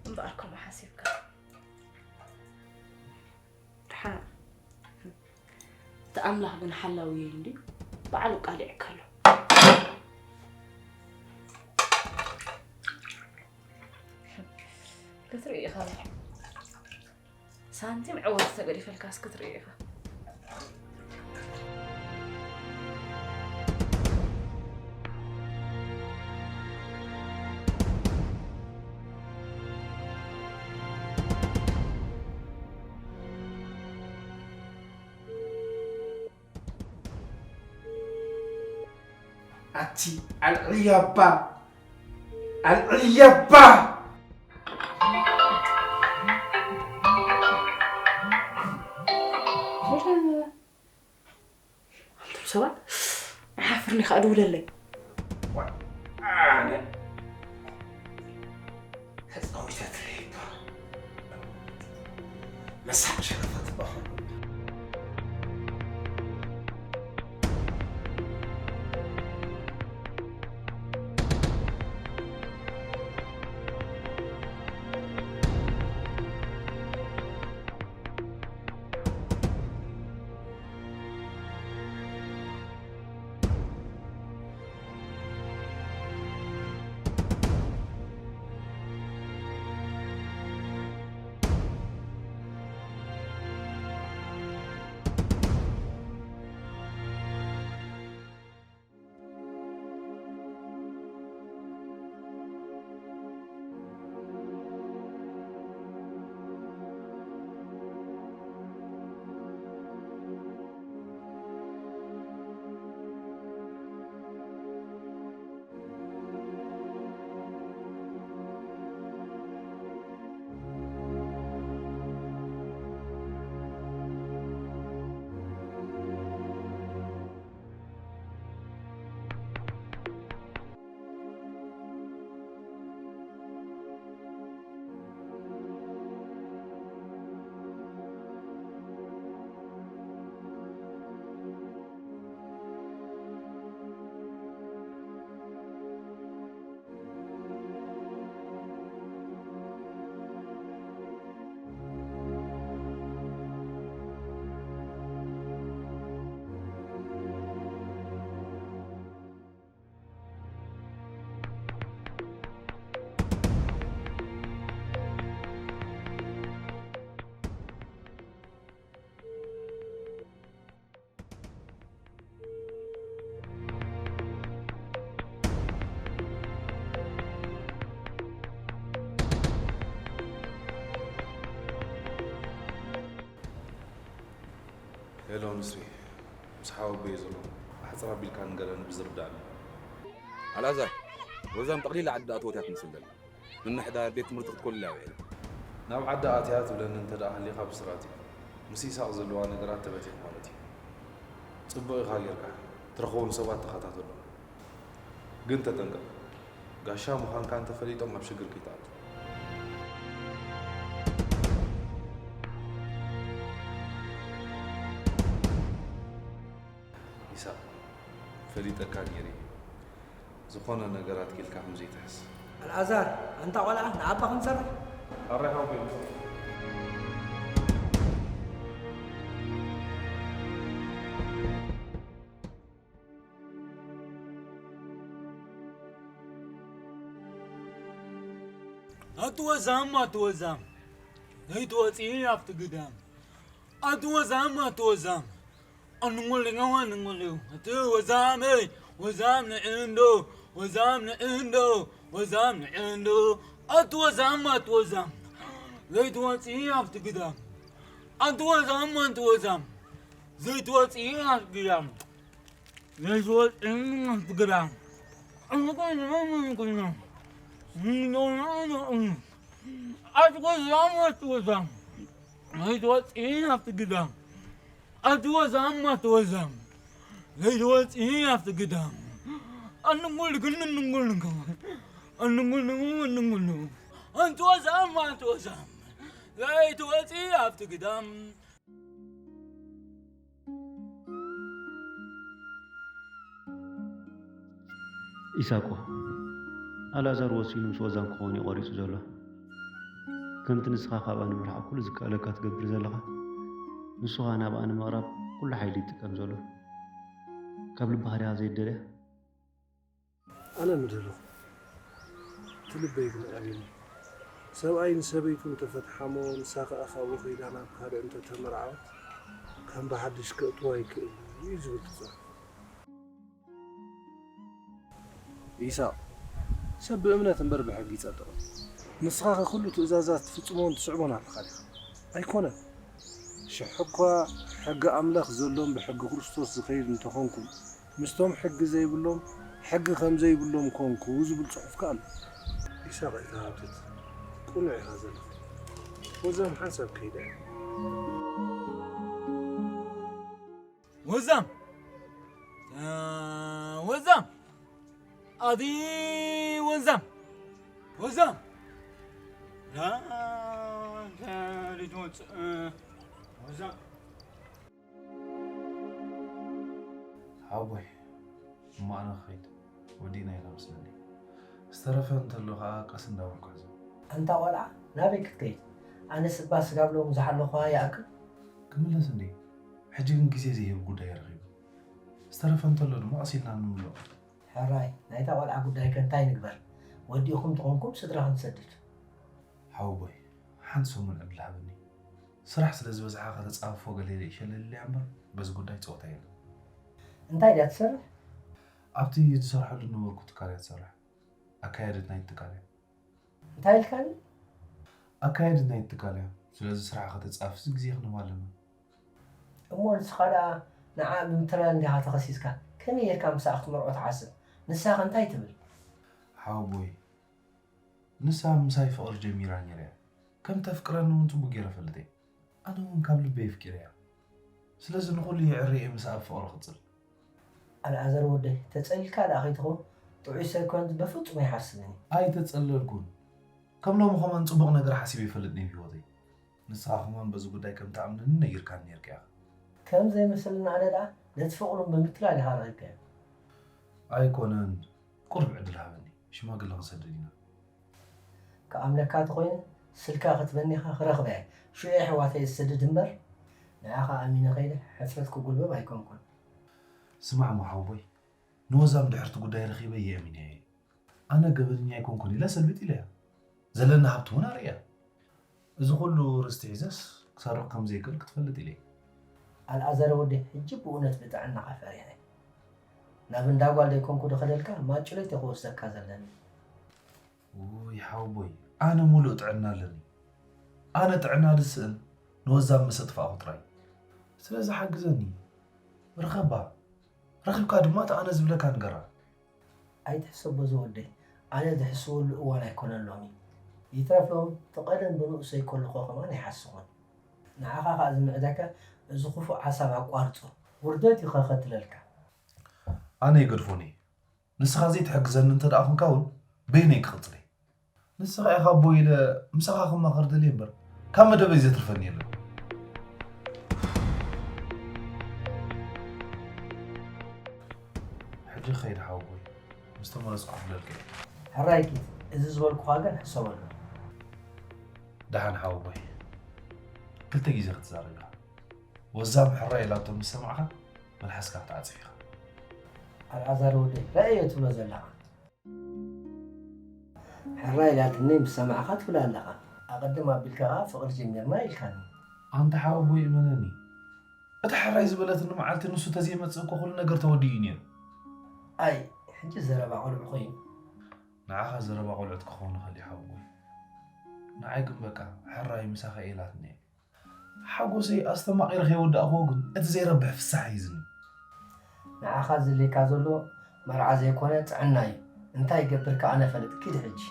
እምበኣር ከምኡ ሓሲብካ። ደሓን። እቲ ኣምላኽ ግን ሓላዊ እዩ እንድዩ። ባዕሉ ቃል ይዕከሎ። ክትርኢ ኢኻ። ሳንቲም ዕወት ተገዲፈልካስ ክትርኢ ኢኻ። ኣቲ ኣልዕያባ፣ ኣልዕያባ። ኣንቱም ሰባት፣ ሓፍርኒ ከኣ ድውለለይ። ኣነ ተጻዊተትለይ እባ። መሳሕ ሸረፈት እባ። ሄሎ፣ ንስሪ። ምስ ሓወቦይ እየ ዘለኹ። ኣሕጽር ኣቢልካ ንገረኒ ብዝርዳእኒ። ኣልኣዛር፣ ሮዛን ጠቕሊላ ዓዲ ኣተወት እያ ትመስል ዘላ። ምምሕዳር ቤት ትምህርቲ ክትኮልል እያ ውዒላ። ናብ ዓዲ ኣትያ ትብለኒ እንተ ደኣ ሃሊኻ ብስራት እዩ። ምስ ኢሳቕ ዘለዋ ነገራት ተበቲኽ ማለት እዩ። ጽቡቕ ኢኻ ጌርካ። ትረኽቦም ሰባት ተኸታተሎም። ግን ተጠንቀቕ። ጋሻ ምዃንካ እንተፈሊጦም ኣብ ሽግር ከይትኣቱ። ኢሳቕ፣ ፈሊጠካ ነይረ። ዝኾነ ነገር ኣትኪልካ ከም ዘይትሕዝ። ኣልኣዛር፣ ኣንታ ቆልዓ፣ ንኣባ ክንሰርሕ። ኣረ ሓወቦይ፣ ኣቲ ወዛም፣ ኣቲ ወዛም፣ ዘይትወጺ ኣብቲ ግዳም። ኣቲ ወዛም፣ ኣቲ ወዛም፣ ኣንጎልዮ፣ ኣንጎልዮ፣ ኣቲ ወዛም፣ እይ፣ ወዛም ንዕንዶ፣ ወዛም ንዕንዶ፣ ወዛም ንዕንዶ። ኣቲ ወዛም፣ ኣቲ ወዛም፣ ዘይትወጺ ኣብቲ ግዳም። ኣቲ ወዛም፣ ኣቲ ወዛም፣ ዘይትወጺ ኣብቲ ግዳም። ዘይትወጽ ትግራይ። ኣትወዛም ኣትወዛም። ዘይትወጽ ኣብቲ ግዳም። ኣትወዛም ኣትወዛም። ዘይትወጽ ኣብቲ ግዳም። ኣንጉልግን እንጉልግ። ኣንጉልጉ እንጉልጉ። ኣትወዛም ኣትወዛም። ዘይትወጽ ኣብቲ ግዳም። ኢሳቆ፣ ኣልኣዛር ወሲኑ ምስ ወዛም ክኸውን እዩ ቆሪጹ ዘሎ። ከምቲ ንስኻ ካብኣ ንምርሓቕ ኩሉ ዝከኣለካ ትገብር ዘለኻ፣ ንሱ ኸኣ ናብኣ ንምቕራብ ኩሉ ሓይሊ ይጥቀም ዘሎ። ካብ ልብኻ ዲኻ ዘይደልያ? ኣነ ምደለኹ፣ እቲ ልበይ ግን ኣብዩኒ። ሰብኣይ ንሰበይቱ እንተፈትሓሞ፣ ንሳ ኸኣ ካብኡ ከይዳ ናብ ካልእ እንተተመርዓወት፣ ከም ብሓድሽ ከእትዋ ይክእል እዩ ዝብል ትጽሕፍ። ኢሳቕ፣ ሰብ ብእምነት እምበር ብሕጊ ይጸድቕ። ንስኻ ከ ኩሉ ትእዛዛት ትፍጽሞን ትስዕቦን ኣለኻ ዲኻ? ኣይኮነን። ሽሕ እኳ ሕጊ ኣምላኽ ዘሎን ብሕጊ ክርስቶስ ዝኸይድ እንተኾንኩ፣ ምስቶም ሕጊ ዘይብሎም ሕጊ ከም ዘይብሎም ኮንኩ ዝብል ጽሑፍ ከኣ ኣሎ። ኢሳቕ ኣይተሃብትት፣ ቅኑዕ ኢኻ ዘለኻ። ወዛም ሓንሳብ ከይዳ እያ። ወዛም! አ፣ ወዛም! ኣቲ ወዛም! ወዛም! ላ፣ ላ፣ ልጅ ወፅ-፣ እ፣ ወዛም! ሓወቦይ፣ እሞ ኣነ ክኸይድ፣ ወዲእና ኢና መስለኒ። ዝተረፈ እንተሎ ኸዓ ቀስ እንዳበልኩ ሕዞ። ኣንታ ቆልዓ፣ ናበይ ክትከይድ? ኣነስ እባ ስጋብ ሎሚ ዝሓለኹዋ ይኣክል። ክምለስ እንድየ። ሕጂ ግን ግዜ ዘይህብ ጉዳይ ረኺቡ። ዝተረፈ እንተሎ ድማ ቀስ ኢልና ንምልኦ። ሕራይ፣ ናይታ ቆልዓ ጉዳይ ከ እንታይ ንግበር? ወዲእኹም ተኾንኩም ስድራኽን ትሰድድ። ሓወቦይ፣ ሓንቲ ሰሙን ዕድል ሃበኒ። ስራሕ ስለ ዝበዝሓ ከተጻፍፎ ገለ ኢለ ይሸለል እያ እምበር፣ በዚ ጉዳይ ጸወታ የለን። እንታይ ድያ ትሰርሕ? ኣብቲ ዝሰርሐሉ ዝነበርኩ ትካል እያ ትሰርሕ። ኣካያዲት ናይቲ ትካል እያ። እንታይ ኢልካኒ? ኣካያዲት ናይቲ ትካል እያ። ስለዚ ስራሕ ከተጻፍፍሲ ግዜ ክንህባ ኣለና። እሞ ንስኻ ደኣ ንዓ ብምትላል እንዲኻ ተኸሲስካ፣ ከመይ ጌርካ ምሳኣ ክትመርዖ ትሓስብ? ንሳኸ እንታይ ትብል? ሓወቦይ፣ ንሳ ምሳይ ፍቕሪ ጀሚራ ነይራ እያ። ከም ተፍቅረኒ እውን ጽቡቕ ገይረ እፈልጥ እየ። ኣነ እውን ካብ ልበይ ኣፍቂረያ። ስለዚ ንኹሉ የዕሪ እየ ምስኣ ኣብ ፍቕሪ ክጽል። ኣልኣዘር ወደይ፣ ተጸሊልካ ደኣ ከይትኸውን፣ ጥዑይ ሰብ ክኾን በፍጹም ኣይሓስብን እየ። ኣይተጸለልኩን። ከም ሎሚ ከማን ጽቡቕ ነገር ሓሲበ ይፈልጥ ነይሩ ህይወተይ። ንስኻ ከማን በዚ ጉዳይ ከም ትኣምነኒ ነጊርካኒ ነይርካ ኢኻ። ከም ዘይመስለኒ ኣነ ደኣ ነቲ ፍቕሩን ብምትላል ኢኻ ረኺብካዮ። ኣይኮነን፣ ቁሩብ ዕድል ሃበኒ፣ ሽማግለ ክንሰድድ ኢና። ክኣምነካ ተኾይነ ስልካ ክትበኒ ኢኻ ክረኽባ እየ። ሽዑ የሕዋተይ ዝሰድድ እምበር ንዓኻ ኣሚነ ከይደ ሕፍረት ክጉልበብ ኣይኮንኩን። ስማዕ እሞ ሓወቦይ፣ ንወዛም ድሕርቲ ጉዳይ ረኺበ የእሚነያ እየ። ኣነ ገበነኛ ኣይኮንኩን ኢለ ሰልብጥ ኢለያ። ዘለና ሃብቲ እውን ኣርእያ። እዚ ኩሉ ርስቲ ሒዘስ ክሰርቕ ከም ዘይክእል ክትፈልጥ ኢለ እየ። ኣልኣዛር ወደይ፣ ሕጂ ብእውነት ብጥዕናኻ ፈሪሐ። ናብ እንዳ ጓል ደይኮንኩ ዶ ከደልካ ማጭሎት እየ ክወስደካ ዘለኒ። ውይ ሓወቦይ፣ ኣነ ሙሉእ ጥዕና ኣለኒ። ኣነ ጥዕና ዝስእን ንወዛም ምስ ኣጥፋእኹ ጥራይ። ስለዚ ሓግዘኒ። ርኸባ። ረኺብካ ድማ እቲ ኣነ ዝብለካ ንገራ። ኣይትሕሰቦ ዝወደይ፣ ኣነ ዝሕስወሉ እዋን ኣይኮነን ሎሚ። ይትረፍ ሎሚ፣ እቲ ቀደም ብንኡሰይ ከለኹ ከማን ኣይሓስኹን። ንዓኻ ኸኣ ዝምዕደካ እዚ ክፉእ ሓሳብ ኣቋርጾ። ውርደት እዩ ከኸትለልካ። ኣነ ይገድፎን እየ። ንስኻ ዘይትሕግዘኒ እንተ ደኣ ኹንካ እውን በይነይ ክቕጽል እየ። ንስኻ ኢኻ ኣቦይ ኢለ ምሳኻ ክማኸር ደልየ እምበር፣ ካብ መደበይ ዘትርፈኒ የለን። ሕጂ ክኸይድ ሓወቦይ፣ ምስ ተመለስኩ ክፍለልካ እየ። ሕራይ ኪድ፣ እዚ ዝበልኩኻ ግን ሕሰበሉ። ደሓን ሓወቦይ፣ ክልተ ግዜ ክትዛረብ ኢኻ። ወዛም ሕራይ ኢላቶ ምስ ሰማዕካ፣ መልሓስካ ክትዓጽፍ ኢኻ። ኣልኣዛር ወደይ፣ ረኣዮ ትብሎ ዘለኻ። ሕራይ ኢላትኒ ምስ ሰማዕካ ትብል ኣለኻ። ኣቐድም ኣቢልካ ኸኣ ፍቕሪ ጀሚርና ኢልካኒ። ኣንታ ሓወቦይ እመነኒ። እታ ሕራይ ዝበለትኒ መዓልቲ ንሱ ተዘይመጽእ እኮ ኩሉ ነገር ተወዲኡ እዩ ነይሩ። ኣይ፣ ሕጂ ዘረባ ቆልዑ ኮይኑ። ንዓኻ ዘረባ ቆልዑት ክኸውን ይኽእል እዩ ሓወቦይ። ንዓይ ግን በቃ ሕራይ ምሳኻ እየ ኢላትኒ እየ። ሓጎሰይ ኣስተማቒረ ከይወዳእክዎ ግን እቲ ዘይረብሕ ፍስሓ ሒዝኒ። ንዓኻ ዝድልየካ ዘሎ መርዓ ዘይኮነ ጥዕና እዩ። እንታይ ይገብር ከኣ ነፈልጥ። ኪድ ሕጂ።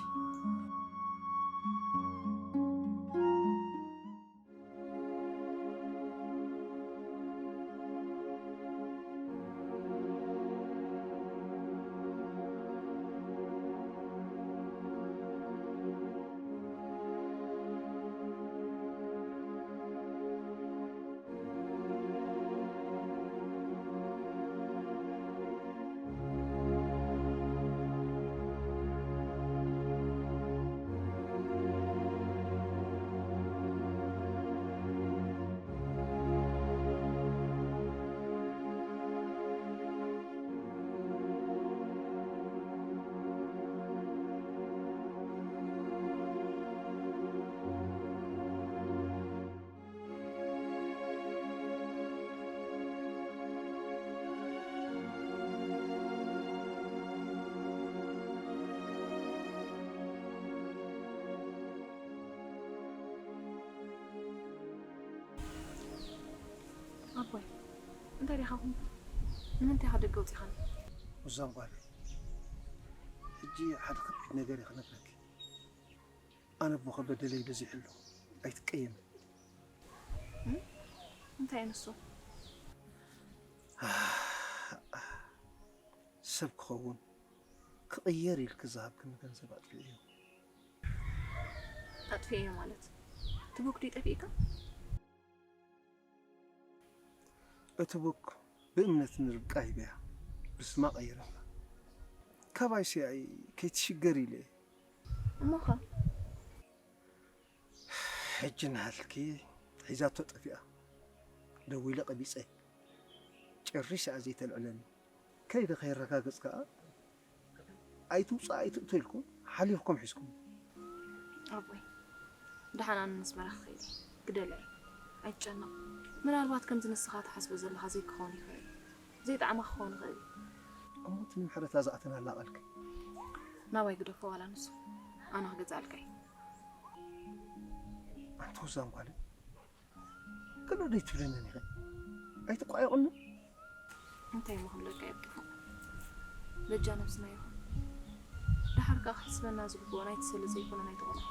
ኣቦይ፣ እንታይ ዲኻ ኹም? ንምንታይ ኢኻ ደገ ኣውጺኻኒ? እዞም ጓለይ፣ ሕጂ ሓደ ከቢድ ነገር እየ ክነግረኪ። ኣነ ኣቦኺ በደለይ በዚሑ ኣሎ፣ ኣይትቀየሚ። እም? እንታይ እዩ ንሱ? ሰብ ክኸውን ክቕየር ኢልኪ ዝሃብክኒ ገንዘብ ኣጥፊኤዮ። ኣጥፊኤዮ ማለት? እቲ ቡክ ድዩ ጠፊእካ? እቲ ቡክ ብእምነት ንርብቃ ሂበያ፣ ብስማ ቀይረላ። ካባይ ሲኣይ ከይትሽገር ኢለ እየ። እሞኸ? ሕጂ እናሃልኪ ሒዛቶ ጠፊኣ። ደዊለ ቀቢጸ። ጭርሽ እያ ዘይተልዕለኒ። ከይደ ከየረጋግጽ ከኣ ኣይትውጻእ ኣይትእቶ ኢልኩም ሓሊፍኩም ሒዝኩም። ኣቦይ፣ ደሓን ኣነ ንስመራ ክኸይድ እየ። ግደለይ። ኣይትጨነቕ። ምናልባት ከምዚ ንስኻ ትሓስቦ ዘለኻ ዘይክኸውን ይኽእል እዩ። ዘይጠዓማ ክኸውን ይኽእል እዩ። እሞ እቲ ንምሕረታ ዝኣተናላ ቃልኪ? ናባይ ግደፎ ዋላ ንሱ። ኣነ ክገዝኣልካ እየ። ኣንቲ ወዛም ጓለይ፣ ገለ ደይትብለንን ኢኺ? ኣይትቋየቑኒ? እንታይ እሞ ክብለካ እየ ብርኹም? በጃ ነብስና ይኹን። ደሓር ከኣ ክሕስበና ዝግብኦ ናይቲ ሰለ ዘይኮነ ናይቲ ቆልዓ።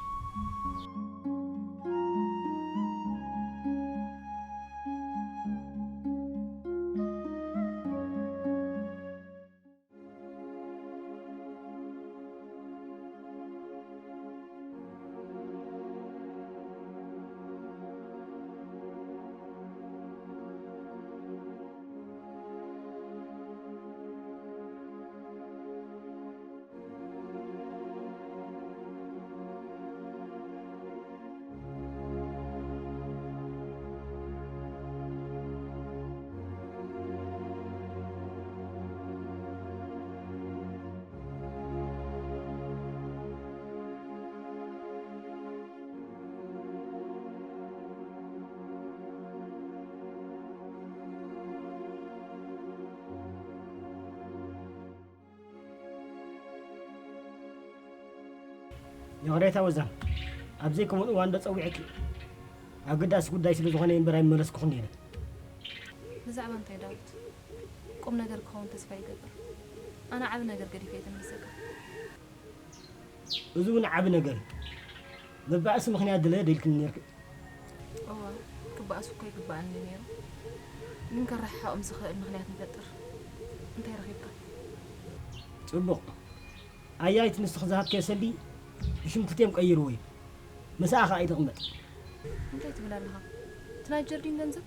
ይቕሬታ ወዛም፣ ኣብ ዘይከውን እዋን ዶ ጸዊዐኪ? ኣገዳሲ ጉዳይ ስለ ዝኾነ እምበር ኣይመለስኩኹን ነይረ። ብዛዕባ እንታይ ዳዊት? ቁም ነገር ክኸውን ተስፋ ይገብር። ኣነ ዓቢ ነገር ገዲፈ እየ ተመሊሰካ። እዚ እውን ዓቢ ነገር እዩ። መባእሲ ምኽንያት ድለ ደልክኒ ነይርኪ። እወ፣ ክበኣሱ እኮ ይግበኣኒ ነይሩ። ግን ከረሓሕቖም ዝኽእል ምኽንያት ንፈጥር። እንታይ ረኺብካ? ጽቡቕ። ኣያይት ንስኺ ዝሃብክዮ ሰልዲ ብሽም ክልቲኦም ቀይርዎ እዩ። ምስኣ ኸኣ ኣይትቕመጥ። እንታይ ትብል ኣለኻ? እቲ ናይ ጀርዲን ገንዘብ?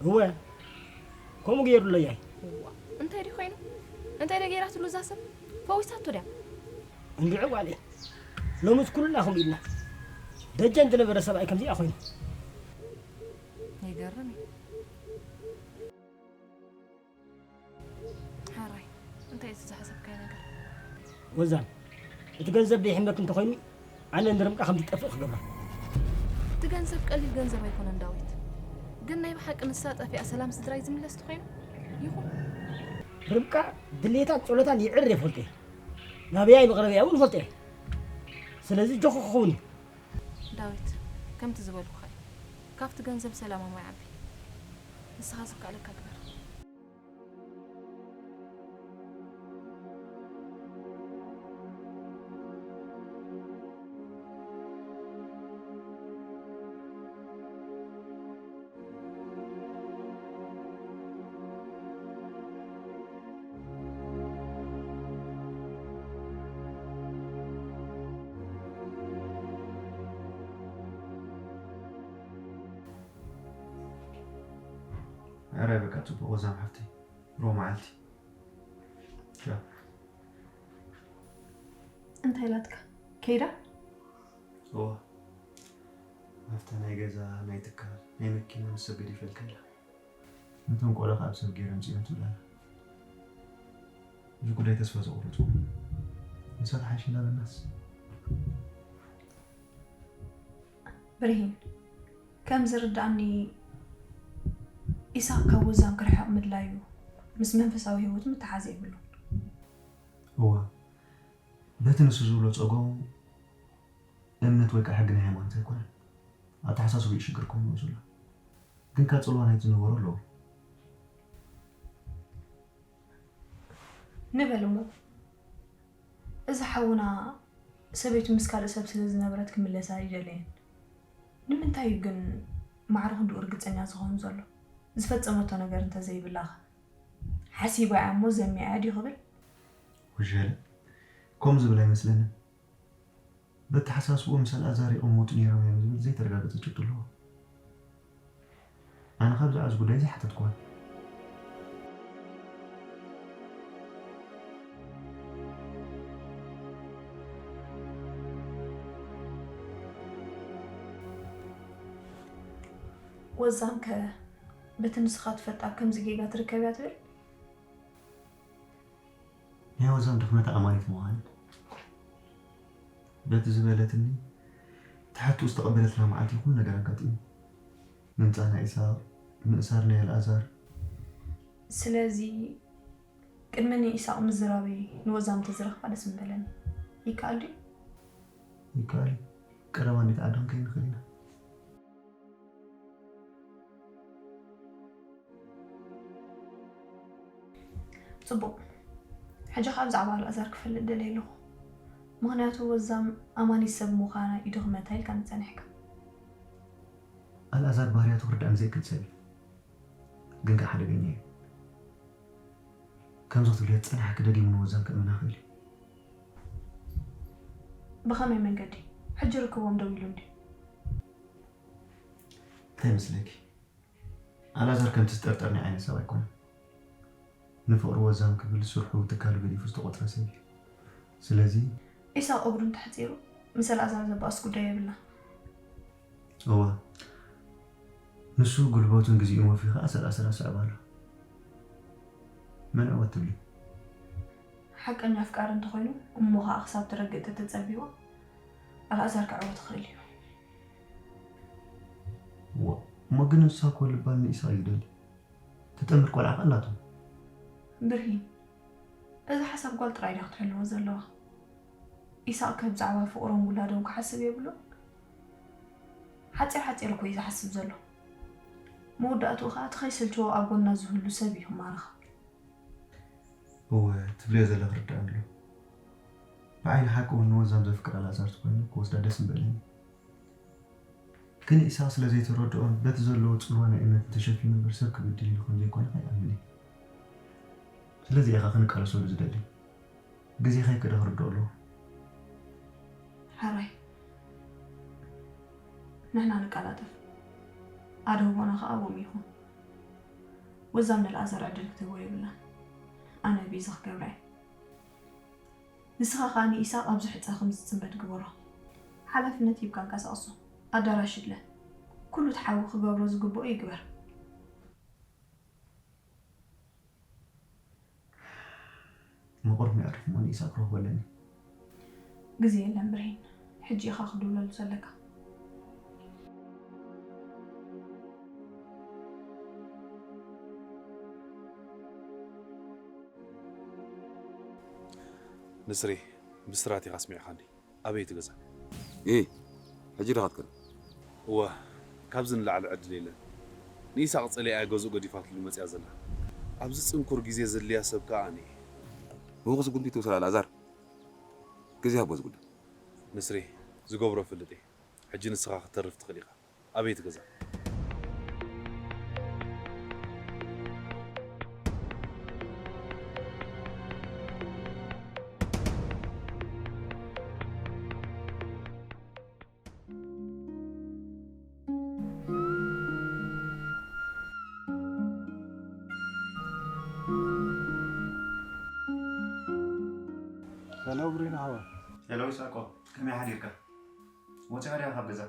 እወ፣ ከምኡ ገይሩሎ ኣያይ። እዋ፣ እንታይ ድዩ ኮይኑ? እንታይ ድያ ገይራትሉ እዛ ሰብ? ፈዊሳቶ ድያ? እንድዒ ጓለይ፣ ሎምስ ኩልና ከምኡ ኢልና። ደጀን ዝነበረ ሰብኣይ ከምዚኣ ኮይኑ። ይገርም እዩ። ሕራይ፣ እንታይ እዩ እቲ ዝሓሰብካዮ ነገር? ወዛም፣ እቲ ገንዘብ ደይሕመክ እንተኾይኑ፣ ኣነ ንርብቃ ከም ትጠፍእ ክገብራ። እቲ ገንዘብ ቀሊል ገንዘብ ኣይኮነን ዳዊት። ግን ናይ ብሓቂ ንሳ ጠፊኣ ሰላም ስድራይ ዝምለስ ተኾይኑ ይኹን። ርብቃ ድሌታን ጸሎታን ይዕር እየ ፈልጦ እየ። ናበያይ መቕረቢያ እውን ፈልጦ እየ። ስለዚ ጆኹ ክኸውን እዩ። ዳዊት፣ ከምቲ ዝበልኩኻ እዩ። ካብቲ ገንዘብ ሰላሞም ኣይዓቢ። ንስኻ ዝከኣለካ ግበር። ሕራይ በቃ ጽቡቕ ወዛም ሓፍተይ። ሮብ መዓልቲ። ቻው። እንታይ ኢላትካ? ከይዳ? እዋ። ኣብታ ናይ ገዛ፣ ናይ ትካል፣ ናይ መኪና ምስ ሰብ ገዲፈልካ ኢላ። ነቶም ቆልዑ ካብ ሰብ ገይረ ኣምጺኦም ትብል ኣላ። እዚ ጉዳይ ተስፋ ዘቑርጽ ኮይኑ። ንሳ ተሓይሽላ በናስ። ብርሂን፣ ከም ዝርድኣኒ ኢሳቕ ካብ ወዛም ክርሕቕ ምድላዩ ምስ መንፈሳዊ ህይወቱ ምትሓዝ የብሉን። እዋ፣ በቲ ንሱ ዝብሎ ጸገሙ እምነት ወይ ከዓ ሕጊ ናይ ሃይማኖት ኣይኮነን። ኣተሓሳስብኡ እዩ ሽግር ኮይኑ ዘሎ። ግን ካብ ጽልዋ ናይ ዝነበሮ ኣለዎ። ንበል እሞ፣ እዚ ሓውና ሰበይቱ ምስ ካልእ ሰብ ስለ ዝነበረት ክምለሳ ኣይደለየን። ንምንታይ እዩ ግን ማዕረ ክንድኡ ርግጸኛ ዝኸውን ዘሎ? ዝፈጸመቶ ነገር እንተዘይብላኸ? ሓሲባ እያ እሞ ዘሚኣ እያ ድዩ ክብል? ወሸለ፣ ከምኡ ዝብል ኣይመስለንን። በተሓሳስብኡ ምስ ኣልኣዛር ይቕመጡ ነይሮም እዮም ዝብል ዘይተረጋገጸ ጭብጢ ኣለዎ። ኣነ ካብ ብዛዕባ እዚ ጉዳይ ዘይሓተትኩዎን። ወዛም ከ በቲ ንስኻ ትፈልጣ ኣብ ከምዚ ጌጋ ትርከብ እያ ትብል? ናይ ወዛም ድኽመታ ኣማኒት ምዃን በቲ ዝበለትኒ ትሕትኡ ዝተቐበለትና መዓልቲ ኩሉ ነገር ኣጋጢሙ። ምምጻእ ናይ ኢሳቕ፣ ምእሳር ናይ ኣልኣዛር። ስለዚ ቅድሚ ንኢሳቕ ምዝራበይ ንወዛም ተዝረኽባ ደስ ምበለኒ። ይከኣል ድዩ? ይከኣል እዩ። ቀረባ እንዴት ዓዶም ከይንኽእል ኢና። ጽቡቕ። ሕጂ ኸኣ ብዛዕባ ኣልኣዛር ክፈልጥ ደልየ ኣለኹ። ምኽንያቱ ወዛም ኣማኒት ሰብ ምዃና እዩ ድኽመታ ኢልካኒ ጸኒሕካ። ኣልኣዛር ባህርያቱ ክርዳእኒ ዘይክእል ሰብ እዩ። ግን ከኣ ሓደገኛ እዩ። ከምዚ ክትብልዮ ዝጸናሕኪ ደጊሙ ንወዛም ከእምና ክእል እዩ። ብኸመይ መንገዲ? ሕጂ ርክቦም ደው ኢሉ እንድዩ። እንታይ ይመስለኪ? ኣልኣዛር ከምቲ ዝጠርጠርኒ ዓይነት ሰብ ኣይኮነን። ንፍቕሪ ወዛም ክብል ስርሑ ትካሉ ገዲፉ ዝተቖጽረ ሰብ እዩ። ስለዚ ኢሳቕ እግሩ እንተሕጺሩ ምስ ኣልኣዛር ዘባእስ ጉዳይ የብልና። እወ፣ ንሱ ጉልበቱን ግዜኡን ወፊዩ ከኣ ሰላሰላ ስዕብ ኣሎ። መን ዕወት ትብሊ? ሓቀኛ ኣፍቃሪ እንተኾይኑ እሞ ኸኣ ክሳብ ትረግእ ተተጸቢዎ ኣልኣዛር ክዕወት ይኽእል እዩ። እወ፣ እሞ ግን ንሳ እኮ ልባ ንኢሳቕ እዩ ዝደሊ። ትጠምር ቆልዓ ከኣ ኣላቶ። ብርሂን፣ እዚ ሓሳብ ጓል ጥራይ ድያ ክትሕልዎ ዘለዋ? ኢሳቕ ከ ብዛዕባ ፍቕሮም ውላዶም ክሓስብ የብሉን? ሓጺር ሓጺር እኮ እዩ ዝሓስብ ዘሎ። መወዳእትኡ ኸኣ እቲ ከይሰልችዎ ኣብ ጎና ዝህሉ ሰብ እዩ ክማረኽ። እወ፣ ትብልዮ ዘለኺ ርዳእ ኣሎ። ብዓይኒ ሓቂ እውን ንወዛም ዘፍቅር ኣልኣዛር ተኾይኑ ክወስዳ ደስ ምበለኒ። ግን ኢሳቕ ስለ ዘይተረድኦን በቲ ዘለዎ ጽልዋ ናይ እምነትን ተሸፊኑ እምበር ሰብ ክብድል ኢሉ ከም ዘይኮነ ኣይኣምንን እየ። ስለዚ ኢኻ ክንቃለሰሉ ዝደሊ። ግዜ ከይከደ ክርድኦ ኣለዎ። ሓራይ፣ ንሕና ንቀላጠፍ። ኣደቦና ከኣ ኣብኦም ይኹን። ወዛም ንኣልኣዛር ዕድል ክትህቦ የብላን። ኣነ ቤዛ ክገብራ እየ። ንስኻ ከኣ ንኢሳቕ ኣብዚ ሕጻ ከም ዝጽንበድ ግበሮ። ሓላፍነት ሂብካ እንቀሳቕሶ። ኣዳራሽ ይድለ። ኩሉ እቲ ሓዊ ክገብሮ ዝግብኦ ይግበር። መቑርብ የዕርፍ እሞ ንኢሳቕ ክረኽቦ ኣለኒ። ግዜ የለን ብርሂን። ሕጂ ኢኻ ክድውለሉ ዘለካ። ንስሪ፣ ብስራት ኢኻ ኣስሚዕኻኒ። ኣበይ እቲ ገዛ? እ፣ ሕጂ ዶ ክትከድ? እወ፣ ካብዚ ንላዕሊ ዕድል የለን። ንኢሳቕ ጸሊኣ እያ ገዝኡ ገዲፋትሉ መጺኣ ዘላ። ኣብዚ ጽንኩር ግዜ ዘድልያ ሰብ ከኣ ኣነ እየ። ምውቕስ ጉንዲ ትውሰድ ኣልኣዛር። ግዜ ሃቦ ዝጉዳይ። ንስሪ፣ ዝገብሮ እፈልጥ እየ። ሕጂ ንስኻ ክትተርፍ ትኽእል ኢኻ። ኣበይ እቲ ገዛ? ሄሎ ብሪን ሓወይ። ሄሎ ይስሐቆ፣ ከመይ ሓዲርካ? ወጺኻ ዲኻ ካብ ገዛ?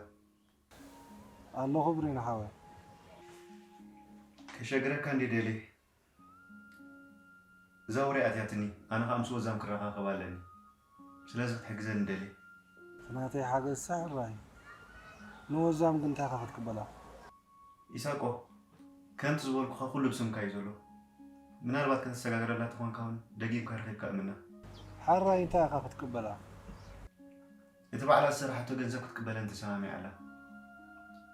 ኣለኹ ብሪን ሓወይ። ከሸግረካ እንድየ ደልየ። እዛ ወረ ኣትያትኒ፣ ኣነ ኸኣ ምስ ወዛም ክረኻኸብ ኣለኒ። ስለዚ ክትሕግዘኒ ደልየ። ናተይ ሓገዝ ሕራይ። ንወዛም ግን እንታይ ኢኻ ክትቅበላ? ኢሳቆ፣ ከምቲ ዝበልኩኻ ኩሉ ብስምካ እዩ ዘሎ። ምናልባት ከተሰጋግረላ ተኾንካ እውን ደጊምካ ረኺብካ እምና። ሕራይ እንታይ ኢኻ ክትቅበላ? እቲ ባዕላ ዝሰራሓቶ ገንዘብ ክትቅበለን ተሰማሚዓ ኣላ።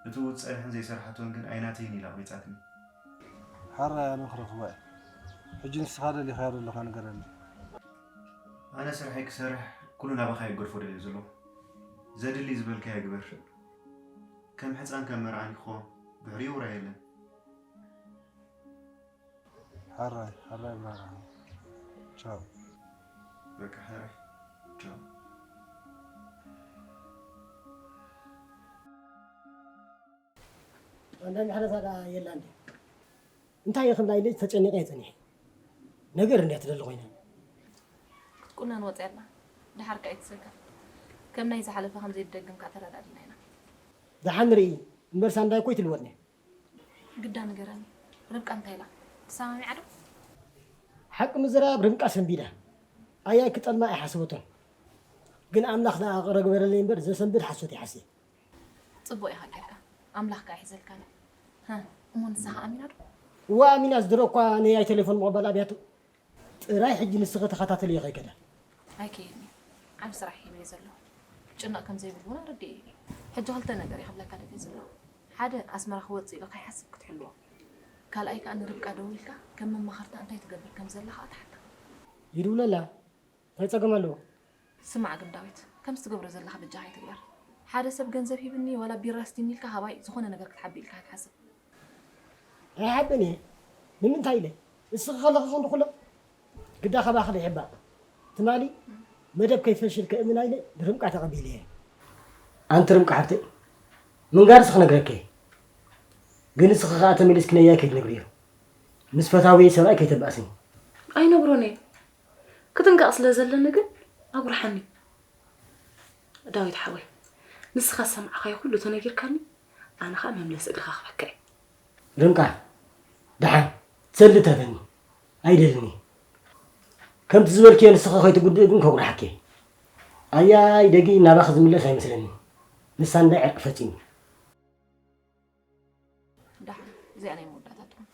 እቱ ጸንሐን ዘይሰርሓቶን ግን ኣይናተይን ኢላ ኣቑሪጻትኒ። ሓራይ ኣነ ክረኽባ እየ። ሕጂ ንስኻ ደሊኻዮ ዘለኻ ንገረኒ። ኣነ ስርሐይ ክሰርሕ ኩሉ ናባኻ ይገድፎ ደልየ ዘለኹ። ዘድሊ ዝበልካዮ ግበር። ከም ሕፃን ከም መርዓኒ ክኾን ድሕሪኡ ውራይ የለን። ሓራይ ሓራይ ብራራ። ቻው። በቃ ሕራይ ቻው። ኣንዳንድ ሓደሳ ደኣ የላ እንዴ? እንታይ እየ ክብላ ኢለ ተጨኒቐ እየ ጸኒሐ። ነገር እንድያ ትደሊ ኮይና። ክትቁነን ወፂኣ ኣላ። ደሓር ከኣ ኣይትሰጋ። ከም ናይ ዝሓለፈ ከም ዘይትደግም ከኣ ተረዳዲና ኢና። ደሓን ንርኢ። እምበር ሳንዳይ እኮ ይትልወጥኒ። ግዳ ንገረኒ፣ ርብቃ እንታይ ኢላ? ትሰማሚዓ ዶ? ሓቂ ምዝራብ ርብቃ ሰንቢዳ። ኣያይ ክጠልማ ኣይሓሰበቶን። ግን ኣምላኽ ደኣ ቅረ ግበረለይ እምበር ዘሰንብድ ሓሶት ይሓስየ። ጽቡቕ ኢኻ ጌርካ። ኣምላኽ ከኣ ይሕዘልካ። ሃ፣ እሞ ንሳ ከኣ ኣሚና ዶ? እዋ ኣሚና ዝድሮ እኳ ነያይ ቴሌፎን ምቕባል ኣብያቶ። ጥራይ ሕጂ ንስኺ ተኸታተልዮ ከይከዳ። ኣይከይድን እዩ። ዓቢ ስራሕ ሒዘ እየ ዘለኹ። ክጭነቕ ከም ዘይብሉ እውን ኣረዲኤ እየ። ሕጂ ክልተ ነገር እየ ክብለካ ደልየ ዘለኹ። ሓደ ኣስመራ ክወጽእ ኢሉ ከይሓስብ ክትሕልዎ። ካልኣይ ከኣ ንርብቃ ደዊልካ ከም መማኸርታ እንታይ ትገብር ከም ዘላ ከኣ ትሓታ። ይድውለላ። እንታይ ጸገም ኣለዎ? ስማዕ ግን ዳዊት፣ ከምዚ ትገብሮ ዘለኻ በጃኻ ኣይትግበር። ሓደ ሰብ ገንዘብ ሂብኒ ዋላ ቢራ ኣስትይኒ ኢልካ ሃባይ ዝኾነ ነገር ክትሓቢ ኢልካ ኣይትሓስብ። ኣይሓብን እየ። ንምንታይ ኢለ? እስኺ ከለኺ ክንዲ ኩሎም ግዳ ካባኺ ዘይሕባእ። ትማሊ መደብ ከይፈሽል ከእምና ኢለ ንርብቃ ተቐቢለየ። ኣንቲ ርብቃ ሓፍተይ፣ ምንጋርስ ክነግረኪ እየ። ግን እስኺ ከኣ ተመሊስኪ ነያይ ከይትነግርዮ። ምስ ፈታውየይ ሰብኣይ ከይተባእስኒ። ኣይነግሮን እየ። ክጥንቀቕ ስለ ዘለኒ ግን ኣጉርሓኒ። ዳዊት ሓወይ፣ ንስኻ ዝሰማዕካዮ ኩሉ ተነጊርካኒ፣ ኣነ ኸኣ መምለሲ እግርኻ ክበክዕ እየ። ርብቃ፣ ደሓን ትሰሊ ተፈኒ። ኣይደልን እየ። ከምቲ ዝበልክዮ ንስኺ ከይትጉድእ ግን ከጉርሓኪ እየ። ኣያይ ደጊ ናባኺ ዝምለስ ኣይመስለኒ። ንሳ እንዳ ዕርቂ ፈጺሙ። ደሓን፣ እዚኣ ናይ መወዳእታ ጥዑም።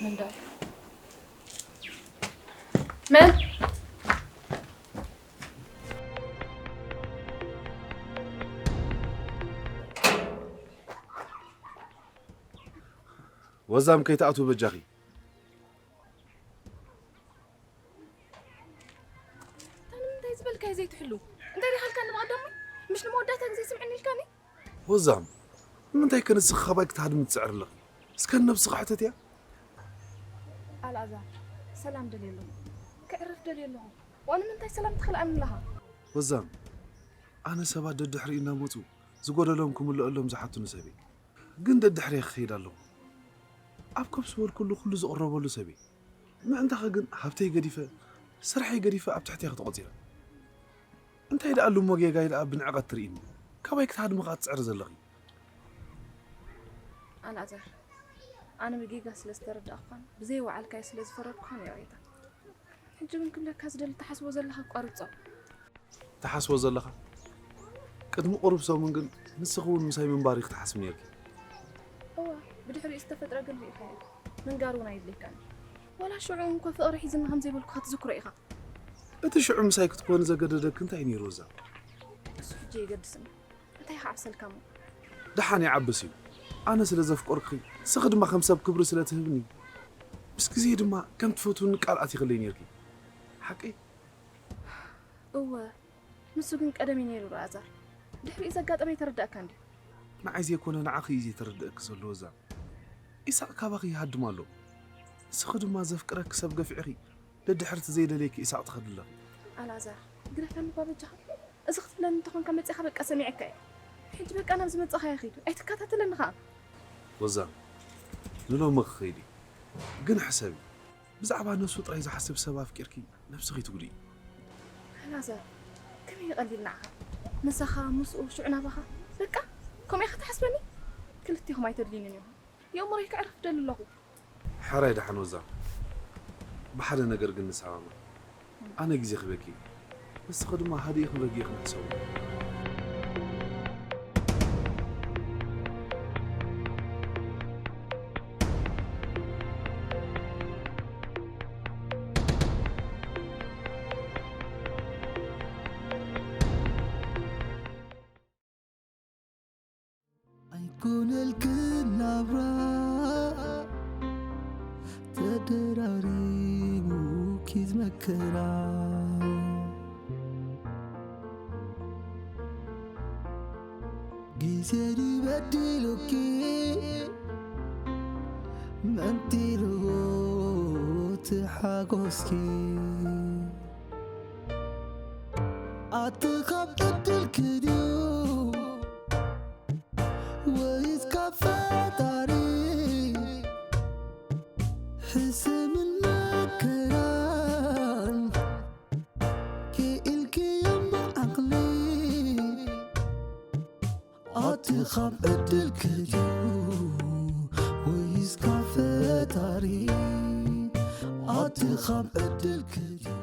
መን ዳር? መን? ወዛም ከይትኣትዉ በጃኺ። እንታይ ዝበልካዮ ዘይትሕሉ? እንታይ ዲኻ ኢልካኒ ብቐዳሙ? ምሽ ንመወዳእታ ግዜ ስምዕኒ ኢልካኒ? ወዛም፣ ንምንታይ ከ ንስኺ ካባይ ክትሃድሚ ትጽዕሪ ኣለኺ? እስከ ንነብስኺ ሕተትያ። ኣልኣዛር፣ ሰላም ደልየ ኣለኹ። ከዕርፍ ደልየ ኣለኹ። ዋእ ንምንታይ ሰላም ትኸልኣኒ ኣለኻ? ወዛም፣ ኣነ ሰባት ደድሕሪ እናመጹ ዝጎደሎም ክምልአሎም ዝሓቱኒ ሰብ እየ። ግን ደድሕረይ ክኸይድ ኣለኹ። ኣብ ከብሲ በልኩሉ ኩሉ ዝቕረበሉ ሰብ እየ። ምእንታኸ ግን ሃብተይ ገዲፈ፣ ስርሐይ ገዲፈ ኣብ ትሕቲ እየ ተቖጺረ። እንታይ ደኣ እሞ ጌጋይ ደኣ ብንዕቐት ትርእይኒ? ካባይ ክትሃድሚ ከኣ ትጽዕሪ ዘለኺ? ኣልኣዛር፣ ኣነ ብጌጋ ስለ ዝተረዳእኩኻን ብዘይ ወዓልካይ ስለ ዝፈረድኩኻን ይቕሬታ። ሕጂ ግን ክብለካ ዝደሊ ትሓስቦ ዘለኻ ኣቋርጾ። ትሓስቦ ዘለኻ? ቅድሚ ቁሩብ ሰሙን ግን ንስኺ እውን ምሳይ ምንባር ኢኺ ትሓስቢ ነይርኪ። እወ፣ ብድሕሪኡ ዝተፈጥረ ግን ርኢኻዮ። ምንጋር እውን ኣየድልየካን። ዋላ ሽዑ እንኮ ፍቕሪ ሒዝኒ ከም ዘይበልኩኻ ትዝክሮ ኢኻ። እቲ ሽዑ ምሳይ ክትኮኒ ዘገደደኪ እንታይ ነይሩ እዛ? እሱ ሕጂ የገድስን። እንታይ ይሓፍሰልካ እሞ? ደሓን ይዓብስ እዩ። ኣነ ስለ ዘፍቀርኩኺ፣ ንስኺ ድማ ከም ሰብ ክብሪ ስለ ትህብኒ፣ ምስ ግዜ ድማ ከም ትፈትውኒ ቃል ኣቲኽለይ ነይርኪ። ሓቀይ? እወ፣ ንሱ ግን ቀደም እዩ ነይሩ ኣልኣዛር። ድሕሪኡ ዘጋጠመ ኣይተረዳእካን ድዩ? ንዓይ ዘይኮነ ንዓኺ እዩ ዘይተረድእኪ ዘሎ እዛ። ኢሳቕ ካባኺ ይሃድም ኣሎ። ንስኺ ድማ ዘፍቅረኪ ሰብ ገፊዕኺ ደድሕርቲ ዘይደልየኪ ኢሳቕ ትኸዲ ኣለኺ። ኣልኣዛር፣ ግደፈኒ እባ በጃኻ። እዚ ክትብለኒ እንተኾንካ መጺኻ በቃ ሰሚዐካ እየ። ሕጂ በቃ ናብ ዝመጻኻዮ ኺድ። ኣይትከታተለኒ ኸኣ። ወዛም፣ ንሎሚ ክኸይድ እዩ። ግን ሕሰቢ፣ ብዛዕባ ነብሱ ጥራይ ዝሓስብ ሰብ ኣፍቂርኪ ነብስኺ ትጉድኢ። ኣልኣዛር፣ ከመይ ይቐልል ንዓኻ? ምሳኻ፣ ምስኡ፣ ሽዑ ናባኻ። በቃ፣ ከምኡ ኢኻ ትሓስበኒ? ክልቴኹም ኣይተድልዩንን ኢኹም። የእምሮይ ከዕርፍ ደሊ ኣለኹ። ሕራይ ደሓን ወዛም፣ ብሓደ ነገር ግን ንሰማማዕ። ኣነ ግዜ ክበኪ፣ ንስኺ ድማ ሃዲእኽን ረጊእኽን ሕሰቡ። መከራ ግዜ ድዩ በዲሉኪ መንጢርዎ እቲ ሓጎስኪ ኣቲ ካብ ዕድልኪ ድዩ ወይስ ካብ ፈጣሪ ሕሰምን መከራን ክኢልክዮም ብዓቕሊ ኣቲ ካብ ዕድልኪ ድዩ ወይስ ካብ ፈጣሪ ኣቲ ካብ ዕድልኪ ድዩ